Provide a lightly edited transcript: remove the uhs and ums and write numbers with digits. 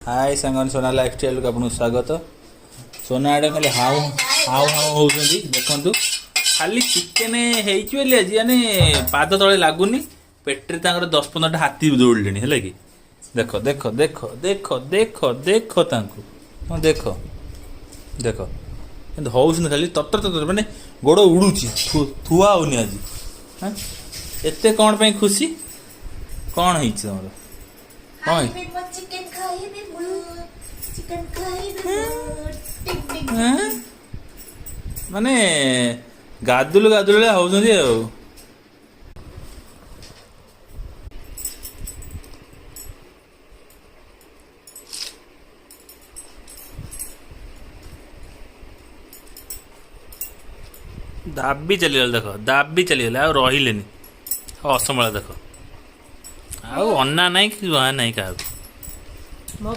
ହାଏ ସାଙ୍ଗମାନେ, ସୋନା ଲାଇଫଷ୍ଟାଇଲକୁ ଆପଣଙ୍କୁ ସ୍ୱାଗତ। ସୋନା ଆଡ଼େ ଖାଲି ହାଉ ହାଉ ହାଉ ହେଉଛନ୍ତି। ଦେଖନ୍ତୁ, ଖାଲି ଚିକେନ ହେଇଛି ବୋଲି ଆଜି ମାନେ ପାଦ ତଳେ ଲାଗୁନି। ପେଟରେ ତାଙ୍କର 10-15ଟା ହାତୀ ଦୌଡ଼ିଲେଣି। ହେଲା କି? ଦେଖ ଦେଖ ଦେଖ ଦେଖ ଦେଖ ଦେଖ ତାଙ୍କୁ। ହଁ, ଦେଖ ଦେଖ, କିନ୍ତୁ ହଉଛନ୍ତି ଖାଲି ତରତର ତରତର, ମାନେ ଗୋଡ଼ ଉଡ଼ୁଛି, ଥୁଆ ହଉନି ଆଜି। ହଁ, ଏତେ କ'ଣ ପାଇଁ ଖୁସି? କ'ଣ ହେଇଛି ତମର? କ'ଣ ହେଇଛି? ଖାଇବି ମୁଁ ଚିକେନ, ଖାଇବି ମୁଁ ଚିକେନ, ଖାଇବି ମୁଁ ଟିଂ ଟିଂ। ଏଁ? ମାନେ ଗାଦୁଲୁ ଗାଦୁଲୁ ଭଳିଆ ହଉଛନ୍ତି ଆଉ। ଦାବି ଚାଲିଗଲେ, ଦେଖ, ଦାବି ଚାଲିଗଲେ, ଆଉ ରହିଲେନି। ଆଉ ଅସମ୍ଭାଳ, ଦେଖ, ଆଉ ଅନା ନାହିଁ କି ଜଣା ନାହିଁ କାହାକୁ। ମୋ